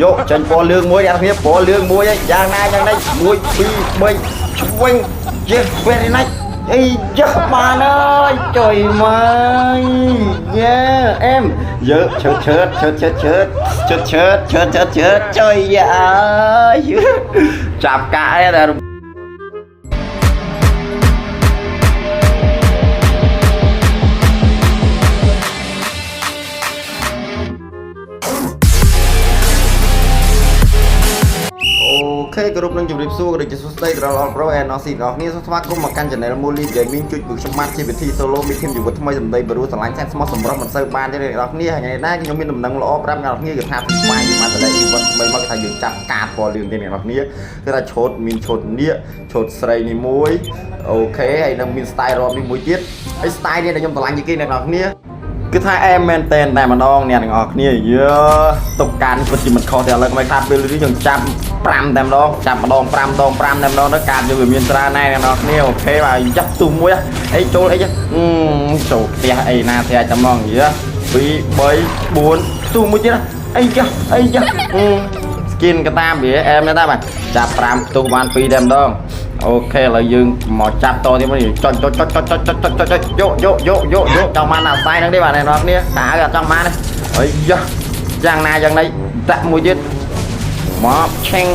យកចេញពណ៌លឿងមួយអ្នកគ្នាពណ៌លឿងមួយហើយយ៉ាងណាយ៉ាងណី1 2 3ឆ្វេង Yes, very nice. អីយ៉ាបានអើយចុយមកយ៉ាអែមយើឈើឈើឈើឈើឈើឈើឈើឈើឈើឈើចុយយ៉ាអើយចាប់កាក់ឯតែ OK គោរពនឹងជម្រាបសួរក៏ដូចជាសួស្តីដល់អរ Pro and NOC ទាំងអស់គ្នាសូមស្វាគមន៍មកកាន់ Channel Molly Gaming ជួយពួកខ្ញុំបាទជាវិធី Solo មានធីមជីវិតថ្មីសម្ដីបរុស្រឡាញ់សែនស្មោះសម្រស់មិនសូវបានទេអ្នកនរគ្នាថ្ងៃនេះដែរខ្ញុំមានដំណឹងល្អប្រាប់អ្នកនរគ្នាគឺថាបាយបានតម្លៃ event ថ្មីមកគឺថាយើងចាប់កាតពណ៌លឿងទេអ្នកនរគ្នាគឺថាឈុតមានឈុតនៀកឈុតស្រីនេះមួយ OK ហើយនឹងមាន style រ៉បនេះមួយទៀតហើយ style នេះដែលខ្ញុំស្រឡាញ់ជាងគេអ្នកនរគ្នា គឺថាអែមមែនតែនតែម្ដងអ្នកទាំងអស់គ្នាយើតុកកានពិតជាមិនខុសទេឥឡូវកុំឲ្យខាតពេលនេះយើងចាប់5តែម្ដងចាប់ម្ដង5ដង5តែម្ដងទៅកាតយើងវាមានច្រើនណែអ្នកទាំងអស់គ្នា OK បាទយ៉ាប់ទុះមួយអីចូលអីចូលផ្ទះអីណាស្រាច់តែហ្មងយើ2 3 4ទុះមួយទៀតអីយ៉ាអីយ៉ា skin ក៏តាមវាអែមដែរតាបាទចាប់5ផ្ទុះបាន2តែម្ដង OK ឥឡូវយើងមកចាប់តទៀតមកចុចចុចចុចចុចចុចចុចចុចចុចយកយកយកយកយកចង់បានអាស្័យហ្នឹងទេបាទអ្នកនរគ្នាតើអត់ចង់បានទេអីយ៉ាយ៉ាងណាយ៉ាងណីដាក់មួយទៀតមកឆេង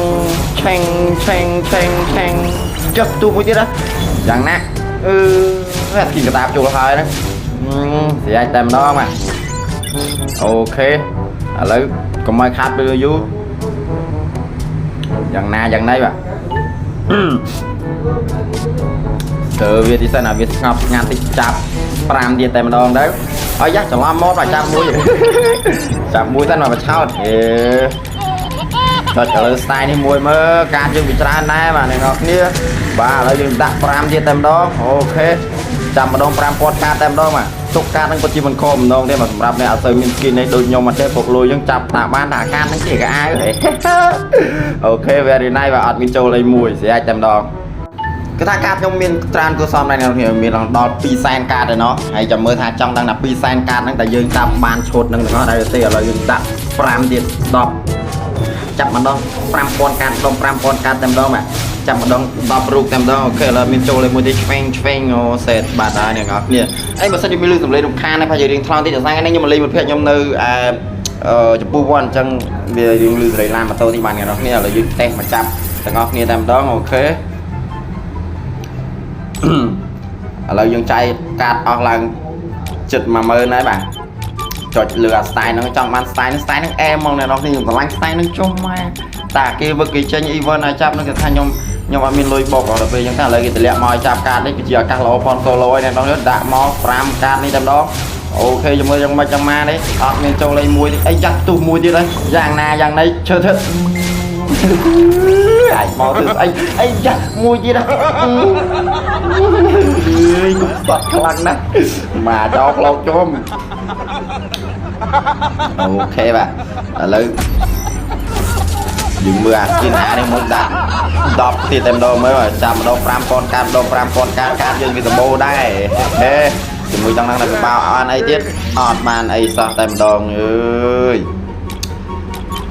ឆេងឆេងឆេងឆេងចុះទូមួយទៀតយ៉ាងណាអឺអាស្គីនកតាបចូលហើយហ្នឹងស្រាច់តែម្ដងបាទ OK ឥឡូវកុំឲ្យខាតពេលយូរយ៉ាងណាយ៉ាងណីបាទ ទៅវាទីសិនឲ្យវាស្ងប់ស្ងាត់តិចចាប់5ទៀតតែម្ដងទៅហើយយ៉ាច្រឡំមកបាទចាប់មួយចាប់មួយសិនមកបឆោតអេចុចឥឡូវ style នេះមួយមើលការយើងវាច្រើនដែរបាទអ្នកនរគ្នាបាទឥឡូវយើងដាក់5ទៀតតែម្ដង OK ចាំម្ដង5000កាតតែម្ដងបាទទុកកាតហ្នឹងពិតជាមិនខកម្ដងទេបាទសម្រាប់អ្នកអត់សូវមាន skin នេះដូចខ្ញុំអត់ទេពុកលុយយើងចាប់តាបានតាកាតហ្នឹងជាកៅអៅ OK very nice បាទអត់មានចូលអីមួយស្រេចតែម្ដង គឺថាកាតខ្ញុំមានច្រើនគួរសមដែរអ្នកនរមានដល់2សែនកាតឯណោះហើយចាំមើលថាចង់ដឹងថា2សែនកាតហ្នឹងតែយើងចាប់បានឈុតហ្នឹងទាំងអស់ដែរទេឥឡូវយើងដាក់5ទៀត10ចាប់ម្ដង5000កាតម្ដង5000កាតតែម្ដងបាទចាប់ម្ដង10រូបតែម្ដង OK ឥឡូវមានចូលលេខមួយទៀតឆ្វេងឆ្វេងអូសេតបាទហើយអ្នកនរគ្នាអីបើសិនជាមានលឺសំឡេងរំខានដែរប្រហែលជារៀងថ្លង់តិចដោយសារថ្ងៃនេះខ្ញុំមកលេងមិត្តភក្តិខ្ញុំនៅអឺអឺចំពោះវត្តអញ្ចឹងវារៀងលឺសេរីឡានម៉ូតូនេះបាទអ្នកនរគ្នាឥឡូវយើងតេស្តមកចាប់ទាំងអស់គ្នាតែម្ដង OK ឥឡូវយើងចាយកាតអស់ឡើងចិត្ត10000ហើយបាទចុចលើអា style ហ្នឹងចង់បាន style ហ្នឹង style ហ្នឹងអែមហ្មងអ្នកនរគ្នាខ្ញុំស្រឡាញ់ style ហ្នឹងចុះម៉ែតាគេវឹកគេចេញ event ឲ្យចាប់ហ្នឹងគេថាខ្ញុំខ្ញុំអត់មានលុយបុកដល់ពេលអញ្ចឹងតែឥឡូវគេតម្លាក់មកឲ្យចាប់កាតនេះគឺជាឱកាសល្អផន solo ហើយអ្នកនរគ្នាដាក់មក5កាតនេះតែម្ដង OK ជាមួយយ៉ាងម៉េចយ៉ាងម៉ានេះអត់មានចូលលេខមួយទេអីចាស់ទុះមួយទៀតហើយយ៉ាងណាយ៉ាងណីឈើធ្វើ អាចមកទៅស្អីអីចាស់មួយទៀតអើយគុំសត់ខ្លាំងណាស់មកចោលផ្លោកជុំ OK បាទឥឡូវយើងមើលអា skin អានេះមួយដាក់10ទៀតតែម្ដងមើលចាប់ម្ដង5000កាតម្ដង5000កាតកាតយើងវាសម្បូរដែរហេជាមួយចង់ដឹងថាវាបោអត់អីទៀតអត់បានអីសោះតែម្ដងអើយ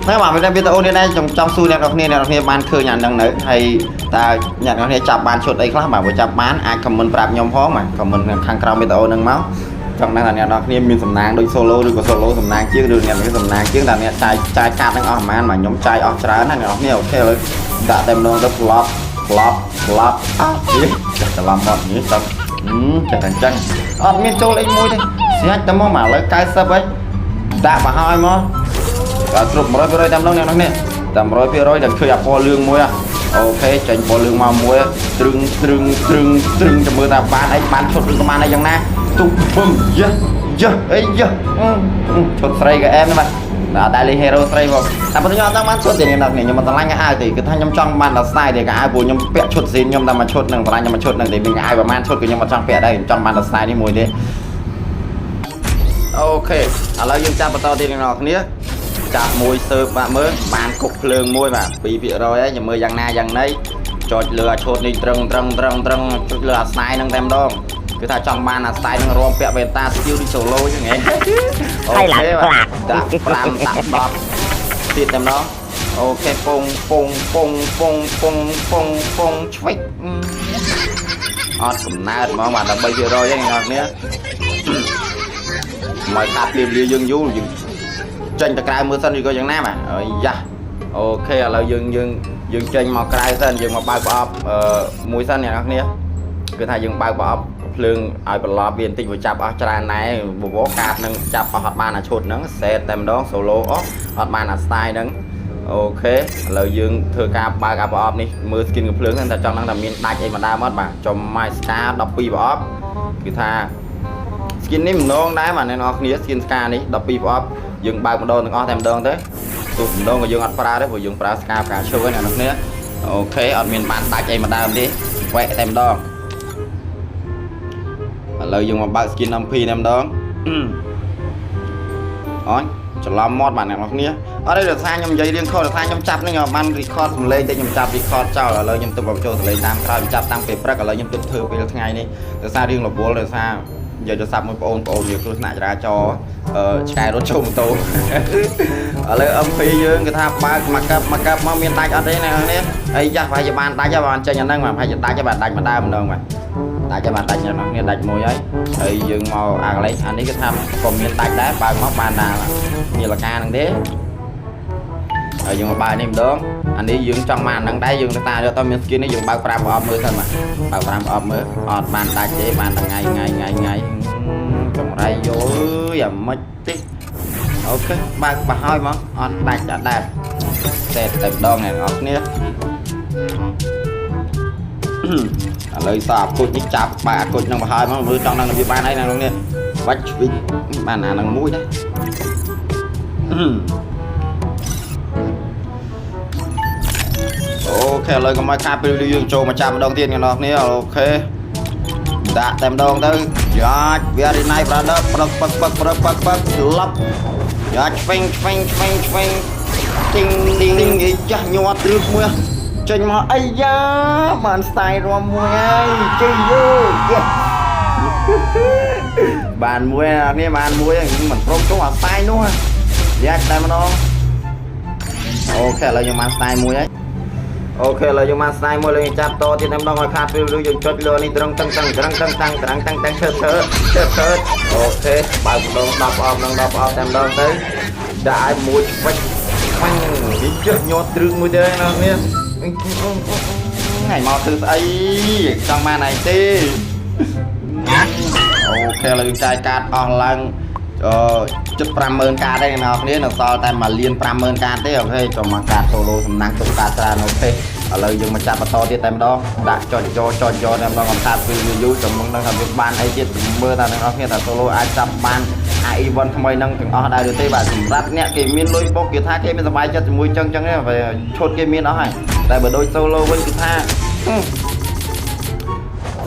ហ្នឹងបាទវីដេអូនេះដែរចង់ចង់សួរអ្នកនរគ្នាអ្នកនរគ្នាបានឃើញអាហ្នឹងនៅហើយតើអ្នកនរគ្នាចាប់បានឈុតអីខ្លះបាទបើចាប់បានអាច comment ប្រាប់ខ្ញុំផងបាទ comment ខាងក្រោមវីដេអូហ្នឹងមកចង់ដឹងថាអ្នកនរគ្នាមានសំណាងដូច solo ឬក៏ solo សំណាងជាងឬអ្នកនេះសំណាងជាងតែអ្នកចាយចាយកាតហ្នឹងអស់ប្រហែលបាទខ្ញុំចាយអស់ច្រើនណាស់អ្នកនរគ្នា OK ឥឡូវដាក់តែម្ដងទៅ flop flop flop អត់នេះចាស់ច្រឡំមកនេះចង់ចេះតែអញ្ចឹងអត់មានចូលអីមួយទេស្រាច់តែមកមកឥឡូវ90ហើយដាក់មកហើយមក បាទគ្រប់100%តាមនោះអ្នកនោះនេះតែ100%តែឃើញអាពណ៌លឿងមួយ OK ចេញពណ៌លឿងមកមួយទ្រឹងទ្រឹងទ្រឹងទ្រឹងចាំមើលថាបានអីបានឈុតឬក៏បានអីយ៉ាងណាទុះពឹមយ៉ាយ៉ាអីយ៉ាឈុតស្រីក៏អែមដែរបាទអត់ដែលលេង hero ស្រីផងតែប៉ុន្តែខ្ញុំអត់ចង់បានឈុតទេអ្នកនរខ្ញុំមិនស្រឡាញ់កៅអៅទេគឺថាខ្ញុំចង់បានដល់ style ទេកៅអៅព្រោះខ្ញុំពាក់ឈុតស៊ីនខ្ញុំតែមួយឈុតនឹងស្រឡាញ់តែមួយឈុតនឹងទេមានកៅអៅប្រហែលឈុតក៏ខ្ញុំអត់ចង់ពាក់ដែរខ្ញុំចង់បានដល់ style នេះមួយទេ OK ឥឡូវយើងចាប់បន្តទៀតអ្នកនរគ្នាចាប់មួយសើបបាទមើលបានគុកភ្លើងមួយបាទ2%ហើយចាំមើលយ៉ាងណាយ៉ាងណីចុចលើអាឈុតនេះត្រឹងត្រឹងត្រឹងត្រឹងចុចលើអាស្នៃហ្នឹងតែម្ដងគឺថាចង់បានអាស្នៃហ្នឹងរំពាក់វ៉ែនតា skill ដូច solo ចឹងហ៎ OK បាទដាក់5ដាក់10 ទៀតតែម្ដង OK ពងពងពងពងពងពងពងឆ្វិចអត់កំណើតហ្មងបាទ13%ហ្នឹងអ្នកនរមកខាត់ភ្លាមលាយើងយូរយើងចេញទៅក្រៅមើលសិនឬក៏យ៉ាងណាបាទអើយយ៉ា OK ឥឡូវយើងយើងយើងចេញមកក្រៅសិនយើងមកបើកប្រអប់អឺមួយសិនអ្នកនរគ្នាគឺថាយើងបើកប្រអប់ភ្លើងឲ្យបន្លប់វាបន្តិចព្រោះចាប់អស់ច្រើនណែបបរកាតនឹងចាប់អស់អត់បានអាឈុតហ្នឹងសេតតែម្ដង solo អស់អត់បានអា style ហ្នឹង OK ឥឡូវយើងធ្វើការបើកអាប្រអប់នេះមើល skin កំភ្លើងហ្នឹងតែចង់ដឹងថាមានដាច់អីមកដើមអត់បាទចំ my star 12ប្រអប់គឺថា skin នេះម្ដងដែរបាទអ្នកនរគ្នា skin scar នេះ12ប្រអប់យើងបើកម្ដងទាំងអស់តែម្ដងទៅទោះម្ដងក៏យើងអត់ប្រើដែរព្រោះយើងប្រើ scar ផ្កាឈើហ្នឹងអ្នកនរគ្នា OK អត់មានបានដាច់អីមកដើមទេវែកតែម្ដងឥឡូវយើងមកបើក skin MP តែម្ដងអូនច្រឡំមាត់បាទអ្នកនរគ្នាអត់ទេដោយសារខ្ញុំនិយាយរៀងខុសដោយសារខ្ញុំចាប់នេះខ្ញុំបាន record សំឡេងតែខ្ញុំចាប់ record ចោលឥឡូវខ្ញុំទៅបញ្ចូលសំឡេងតាមក្រោយខ្ញុំចាប់តាំងពេលព្រឹកឥឡូវខ្ញុំទៅធ្វើពេលថ្ងៃនេះដោយសាររៀងរវល់ដោយសារនិយាយទូរស័ព្ទមួយបងប្អូនវាគ្រោះថ្នាក់ចរាចរណ៍អឺឆ្កែរត់ចូលម៉ូតូឥឡូវ MP យើងគេថាបើកមកកាប់មកកាប់មកមានដាច់អត់ទេអ្នកនរនេះអីចាស់ប្រហែលជាបានដាច់ហើយបានចេញអាហ្នឹងបាទប្រហែលជាដាច់ហើយបាទដាច់មកដើមម្ដងបាទដាច់ហើយបាទដាច់អ្នកនរគ្នាដាច់មួយហើយហើយយើងមកអាកន្លែងអានេះគឺថាក៏មានដាច់ដែរបើកមកបានដាមានលកាហ្នឹងទេហើយយើងមកបើកនេះម្ដងអានេះយើងចង់បានអាហ្នឹងដែរយើងទៅតាយកតមាន skin នេះយើងបើក5ប្រអប់មើលសិនបាទបើក5ប្រអប់មើលអត់បានដាច់ទេបានតែថ្ងៃថ្ងៃថ្ងៃថ្ងៃចង្រៃយោអើយអាម៉េចទេ OK បើកបើហើយមកអត់ដាច់អត់ដែរតែតែម្ដងអ្នកនរគ្នាឥឡូវសអាគុជនេះចាប់បើកអាគុជនឹងបើហើយមកមើលចង់នឹងវាបានអីណាលោកនេះបាច់ឆ្វិចបានអានឹងមួយដែរ OK ឥឡូវកុំឲ្យខាតពេលយើងចូលមកចាប់ម្ដងទៀតអ្នកនរគ្នា OK ដាក់តែម្ដងទៅយ៉ាច់ very nice brother ប្រឹកពឹកពឹកប្រឹកពឹកពឹកលប់យ៉ាច់ឆ្វេងឆ្វេងឆ្វេងឆ្វេងទីងទីងឯចាស់ញាត់ទ្រឹកមួយចេញមកអីយ៉ាបាន style រំមួយហើយជ័យយោយេបានមួយអានេះបានមួយមិនព្រមចុះអា style នោះយ៉ាច់តែម្ដង OK ឥឡូវយើងបាន style មួយហើយ OK ឥឡូវយើងបានស្ដាយមួយលើយើងចាប់តទៀតតែម្ដងឲ្យខាតពេលឬយើងចុចលើនេះត្រឹងតឹងតឹងត្រឹងតឹងតឹងត្រឹងតឹងតឹងឈើឈើឈើឈើ OK បើកម្ដង10ប្រអប់នឹង10ប្រអប់តែម្ដងទៅដាក់ឲ្យមួយឆ្វិចខ្វាញ់វាជឹះញាត់ទ្រឹងមួយទៀតណានេះថ្ងៃមកធ្វើស្អីចង់បានអីទេ OK ឥឡូវយើងចាយកាតអស់ឡើងអឺជិត50000កាតទេអ្នកនរគ្នានៅសល់តែ1លាន50000កាតទេ OK ចូលមកកាត solo សំណាងទុកកាតច្រើន OK ឥឡូវយើងមកចាប់បន្តទៀតតែម្ដងដាក់ចុចយកចុចយកតែម្ដងកំថាពេលយូរចាំមិនដឹងថាវាបានអីទៀតមើលថាអ្នកនរគ្នាថា solo អាចចាប់បានអា event ថ្មីហ្នឹងទាំងអស់ដែរឬទេបាទសម្រាប់អ្នកគេមានលុយបុកគេថាគេមានសប្បាយចិត្តជាមួយចឹងចឹងទេឈុតគេមានអស់ហើយតែបើដូច solo វិញគឺថា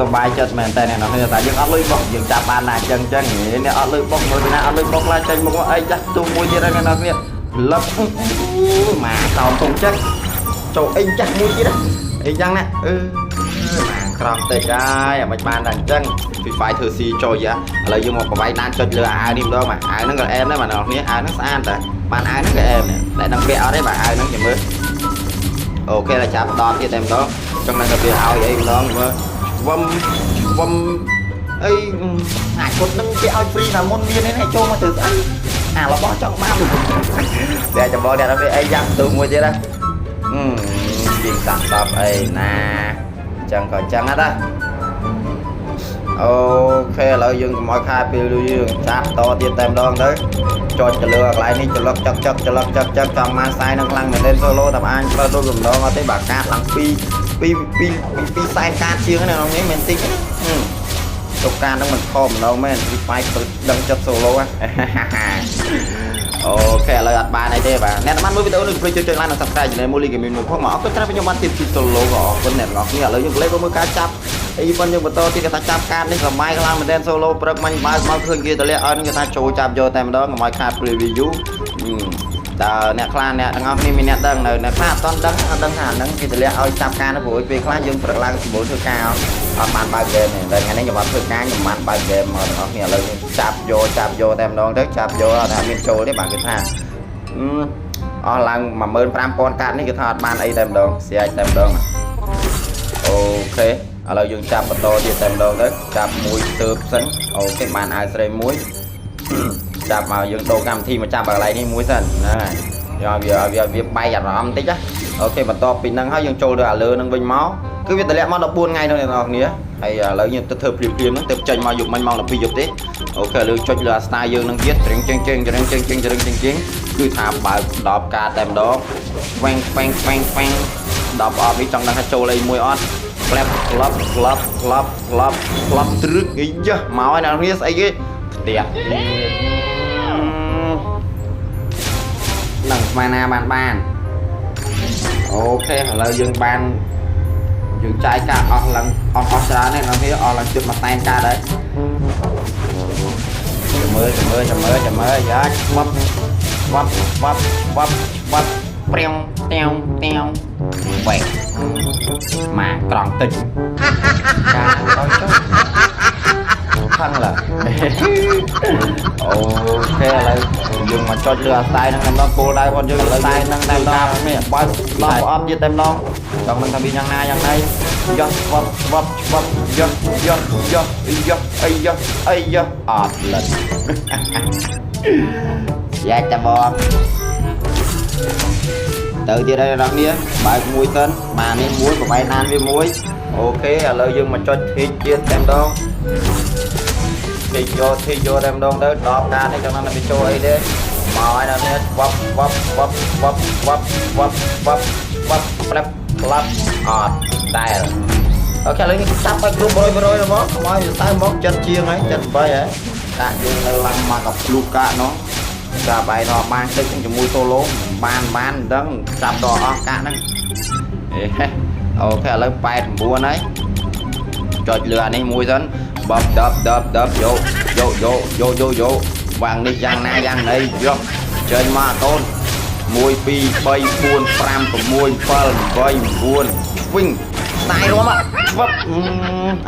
សប្បាយចិត្តមែនតើអ្នកនរគ្នាតែយើងអត់លុយបុកយើងចាប់បានណាចឹងចឹងអ្នកអត់លុយបុកមើលពីណាអត់លុយបុកឡើយចេញមកអីចាស់ទូមួយទៀតហើយអ្នកនរគ្នាលឹបមកតោមទុំចឹងចូលអីចាស់មួយទៀតអីចឹងណាអឺមកក្រំតិចហើយអាមិនបានតែអញ្ចឹង Free Fire ធ្វើស៊ីចូលយ៉ាឥឡូវយើងមកបបាយដានចុចលើអាវនេះម្ដងបាទអាវហ្នឹងក៏អែមដែរបាទអ្នកនរគ្នាអាវហ្នឹងស្អាតតែបានអាវហ្នឹងក៏អែមដែរតែដឹងពាក់អត់ទេបាទអាវហ្នឹងចាំមើល OK ដល់ចាប់បន្តទៀតតែម្ដងចង់ដឹងថាវាឲ្យអីម្ដងមើលវឹមវឹមអីអាចគាត់នឹងគេឲ្យ free តែមុនមាននេះចូលមកធ្វើស្អីអារបស់ចង់បានតែចាំបងអ្នកវាអីយ៉ាប់ទូមួយទៀតណាអឺជាងសាក់10អីណាអញ្ចឹងក៏អញ្ចឹងណា OK ឥឡូវយើងកុំឲ្យខាតពេលយើងចាប់តទៀតតែម្ដងទៅចុចទៅលើកន្លែងនេះចលឹកចឹកចឹកចលឹកចឹកចឹកចង់បានខ្សែនឹងខ្លាំងមែនទែន solo តែអាញប្រើដូចកម្ដងអត់ទេបាទកាតឡើង2 2 2 2សែនកាតជាងហ្នឹងក្នុងនេះមិនតិចណាទុកការហ្នឹងមិនខកម្ដងមែន Free Fire ទៅដឹងចិត្ត solo ហ៎ OK ឥឡូវអត់បានអីទេបាទអ្នកដែលបានមើលវីដេអូនេះកុំភ្លេចចុច like និង Subscribe ចំណែក Molly Gaming មួយផងមកអរគុណច្រើនខ្ញុំបានទៀតពី solo ក៏អរគុណអ្នកទាំងអស់គ្នាឥឡូវយើងលេខមើលការចាប់អីប៉ុនយើងបន្តទៀតគេថាចាប់កាតនេះសម័យខ្លាំងមែនទែន solo ព្រឹកមិញបើកមកឃើញគេតម្លាក់ឲ្យគេថាចូលចាប់យកតែម្ដងកុំឲ្យខាត preview តើអ្នកខ្លះអ្នកទាំងអស់គ្នាមានអ្នកដឹងនៅអ្នកខ្លះអត់ទាន់ដឹងអត់ដឹងថាអាហ្នឹងគេតម្លាក់ឲ្យចាប់ការនោះព្រោះពេលខ្លះយើងព្រឹកឡើងសម្បូរធ្វើការអត់បានបើកហ្គេមទេតែថ្ងៃនេះខ្ញុំអត់ធ្វើការខ្ញុំបានបើកហ្គេមមកទាំងអស់គ្នាឥឡូវយើងចាប់យកចាប់យកតែម្ដងទៅចាប់យកអត់ថាមានចូលទេបាទគឺថាអឺ អស់ឡើង15000កាតនេះគឺថាអត់បានអីតែម្ដងស្រាច់តែម្ដង OK ឥឡូវយើងចាប់បន្តទៀតតែម្ដងទៅចាប់មួយស្ទើបសិន OK បានអាវស្រីមួយចាប់មកយើងដូរកម្មវិធីមកចាប់កន្លែងនេះមួយសិនណាយកវាឲ្យវាវាបែកអារម្មណ៍តិចណា OK បន្ទាប់ពីហ្នឹងហើយយើងចូលទៅអាលើហ្នឹងវិញមកគឺវាតម្លាក់មក14ថ្ងៃនោះអ្នកនរគ្នាហើយឥឡូវយើងទៅធ្វើភ្លាមភ្លាមហ្នឹងទៅចេញមកយប់មិញម៉ោង12យប់ទេ OK ឥឡូវចុចលើអា style យើងហ្នឹងទៀតច្រឹងជើងជើងច្រឹងជើងជើងច្រឹងជើងជើងគឺថាបើក10កាតែម្ដងខ្វាំងខ្វាំងខ្វាំងខ្វាំង10អបនេះចង់ដឹងថាចូលអីមួយអត់ក្លាប់ក្លាប់ក្លាប់ក្លាប់ក្លាប់ក្លាប់ទ្រឹកអីយ៉ាមកហើយអ្នកនរគ្នាស្អីគេផ្ទះនឹងស្មានណាបានបាន OK ឥឡូវយើងបានយើងចាយកាក់អស់ឡើងអស់អស់ច្រើនហើយអ្នកនរគ្នាអស់ឡើងជិតមួយសែនកាក់ហើយចាំមើលចាំមើលចាំមើលចាំមើលយ៉ាឆ្វាប់ឆ្វាប់ឆ្វាប់ឆ្វាប់ឆ្វាប់ព្រាវតាវតាវវ៉េមកក្រង់តិចការដល់ចុះខឹងឡើ OK ឥឡូវយើងមកចុចលើអា style ហ្នឹងតែម្ដងគោលដៅរបស់យើង style ហ្នឹងតែម្ដងនេះបើដល់ប្រអប់ទៀតតែម្ដងចង់នឹងថាវាយ៉ាងណាយ៉ាងណីយកស្វាប់ស្វាប់ស្វាប់យកយកយកយកអីយកអីយកអត់លិនយ៉ាច់តាបងទៅទៀតហើយអ្នកនរបើកមួយសិនបាននេះមួយប្របែកណានវាមួយ OK ឥឡូវយើងមកចុចធីកទៀតតែម្ដង ធីកយកធីកយកតែម្ដងទៅ10កាតនេះចង់ថាវាចូលអីទេមកហើយដល់នេះវ៉ាប់វ៉ាប់វ៉ាប់វ៉ាប់វ៉ាប់វ៉ាប់វ៉ាប់វ៉ាប់ប្រាប់ក្លាប់អត់ដែល OK ឥឡូវនេះចាប់ឲ្យគ្រប់100 100ទៅមកកុំឲ្យវាទៅមកចិត្តជាងហើយចិត្ត8ហើយកាក់យើងនៅឡើងមកกับភ្លុកកាក់នោះចាប់ឯងដល់បានតិចជាមួយ solo បានបានមិនដឹងចាប់ដល់អស់កាក់ហ្នឹងអេ OK ឥឡូវ89ហើយចុចលើអានេះមួយសិនបបដបដបដបយកយកយកយកយកយកវាងនេះយ៉ាងណាយ៉ាងណីយកចេញមកអាកូន1 2 3 4 5 6 7 8 9វិញស្ដាយរួមឆ្វឹប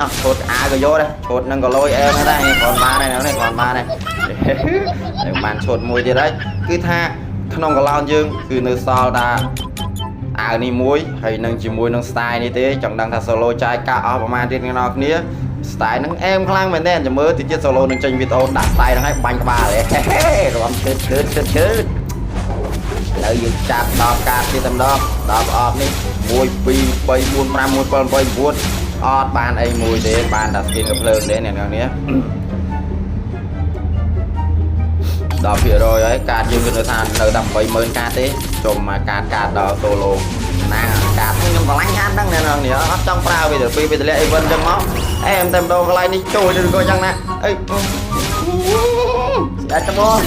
អ่ะឈុតអាក៏យកដែរឈុតនឹងក៏លយអែមដែរនេះគ្រាន់បានដែរនេះគ្រាន់បានដែរនឹងបានឈុតមួយទៀតហើយគឺថាក្នុងកឡោនយើងគឺនៅសល់តាអាវនេះមួយហើយនឹងជាមួយនឹង style នេះទេចង់ដឹងថា solo ចាយកាក់អស់ប្រហែលទៀតអ្នកនរគ្នា style ហ្នឹងអែមខ្លាំងមែនទែនចាំមើលតិចទៀត solo នឹងចេញវីដេអូដាក់ style ហ្នឹងឲ្យបាញ់ក្បាលហេរំឈើឈើឈើឈើឥឡូវយើងចាប់10កាតទៀតតែម្ដង10ប្រអប់នេះ1 2 3 4 5 6 7 8 9អត់បានអីមួយទេបានតែ skin កំភ្លើងទេអ្នកនរគ្នា10%ហើយកាតយើងគឺនៅថានៅតែ80000កាតទេចុំមកកាតកាតដល់ solo ណាកាតខ្ញុំស្រឡាញ់កាតហ្នឹងអ្នកនរគ្នាអត់ចង់ប្រើវាទៅពេលវាតម្លាក់ event ចឹងមកអែមតែម្ដងកន្លែងនេះចូលឬក៏យ៉ាងណាអីស្អាតត្មង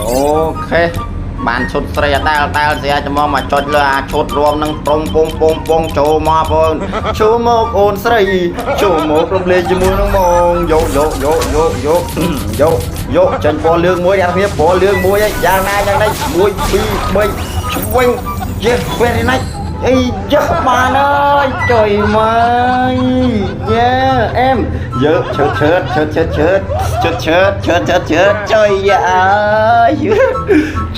OK បានឈុតស្រីអដែលដែលស្អាតត្មងមកចុចលើអាឈុតរួមនឹងប្រងពងពងពងចូលមកបងចូលមកអូនស្រីចូលមករំលែកជាមួយនឹងមកយកយកយកយកយកយកយកចេញពណ៌លឿងមួយអ្នកនរគ្នាពណ៌លឿងមួយយ៉ាងណាយ៉ាងណី1 2 3ឆ្វេង Yes very nice អីយ៉ាបានអើយចុយមកយ៉ាអែមយកឈើឈើឈើឈើឈើឈើឈើឈើឈើឈើចុយយ៉ាអើយ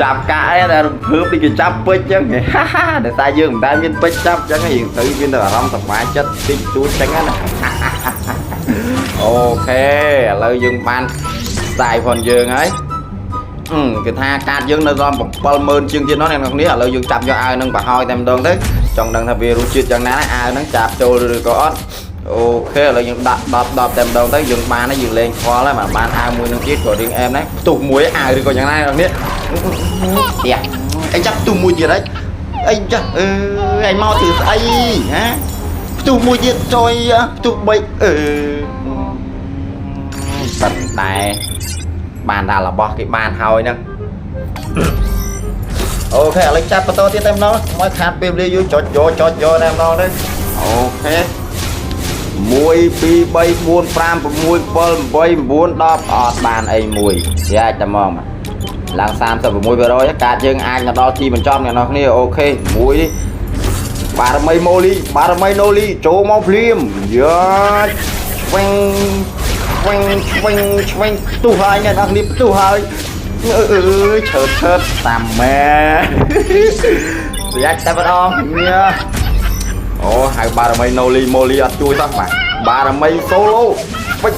ចាប់កាក់ឯតែរំភើបដូចគេចាប់ពេជ្រចឹងហាហាដោយសារយើងមិនដែលមានពេជ្រចាប់ចឹងយើងទៅមានតែអារម្មណ៍សប្បាយចិត្តតិចតួចចឹងណា OK ឥឡូវយើងបាន style ផងយើងហើយ គឺថាកាតយើងនៅដល់70000ជាងទៀតនោះអ្នកនរគ្នាឥឡូវយើងចាប់យកអាវនឹងប្រហើយតែម្ដងទៅចង់ដឹងថាវារសជាតិយ៉ាងណាអាវហ្នឹងចាប់ចូលឬក៏អត់ OK ឥឡូវយើងដាក់10 10តែម្ដងទៅយើងបានហើយយើងលេងខ្វល់ហើយមកបានអាវមួយនឹងទៀតក៏រៀងអែមដែរផ្ទុះមួយអាវឬក៏យ៉ាងណាអ្នកនរគ្នាផ្ទះអីចាប់ផ្ទុះមួយទៀតហើយអីចាអឺអញមកធ្វើស្អីហ៎ផ្ទុះមួយទៀតចុយផ្ទុះ3អឺប៉ុន្តែបានដល់របស់គេបានហើយហ្នឹង OK ឥឡូវចាប់បន្តទៀតតែម្ដងកុំឲ្យខាតពេលវេលាយូរចុចយកចុចយកតែម្ដងទៅ OK 1 2 3 4 5 6 7 8 9 10អត់បានអីមួយយ៉ាច់តែហ្មងឡើង36%កាតយើងអាចមកដល់ទីបញ្ចប់អ្នកនរគ្នា OK មួយនេះបារមីម៉ូលីបារមីណូលីចូលមកភ្លាមយ៉ាឆ្វេងឆ្វេងឆ្វេងឆ្វេងផ្ទុះហើយអ្នកនរគ្នាផ្ទុះហើយ អឺអឺឆើតឆើតតាមម៉ែស្រាច់តែម្ដងញ៉ាអូហៅបារមីណូលីម៉ូលីអត់ជួយសោះបាទបារមី solo ពេច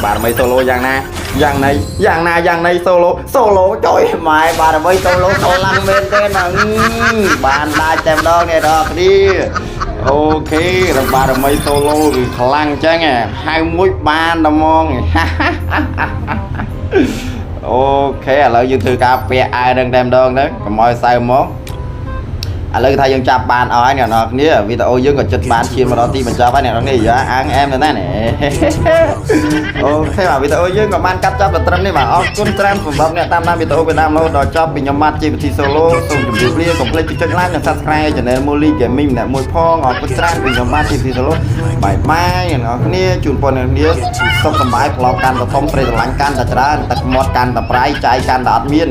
បារមី solo យ៉ាងណាយ៉ាងណីយ៉ាងណាយ៉ាងណី solo solo ចុយម៉ែបារមី solo សូឡាំងមែនទេណាបានដាច់តែម្ដងអ្នកនរគ្នា OK របារមី solo គឺខ្លាំងចឹងហៅមួយបានតែហ្មង OK ឥឡូវយើងធ្វើការពាក់អាវនឹងតែម្ដងទៅកុំឲ្យសៅមកឥឡូវថាយើងចាប់បានអស់ហើយអ្នកនរគ្នាវីដេអូយើងក៏ចិត្តបានឈានមកដល់ទីបញ្ចប់ហើយអ្នកនរគ្នាយ៉ាអាងអែមទៅណានេះ OK បាទវីដេអូយើងក៏បានកាត់ចប់តែត្រឹមនេះបាទអរគុណច្រើនសម្រាប់អ្នកតាមដានវីដេអូពីដើមរហូតដល់ចប់ពីខ្ញុំបាទជាវិធី solo សូមជម្រាបលាកុំភ្លេចចុច like និង Subscribe Channel Molly Gaming ម្នាក់មួយផងអរគុណច្រើនពីខ្ញុំបាទជាវិធី solo bye bye អ្នកនរគ្នាជូនពរអ្នកនរគ្នាសុខសប្បាយផ្លោកាន់តែធំស្រីស្រឡាញ់កាន់តែច្រើនទឹកមាត់កាន់តែប្រៃចាយកាន់តែអត់មាន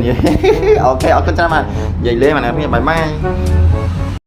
OK អរគុណច្រើនបាទនិយាយលេងអ្នកនរគ្នា bye bye.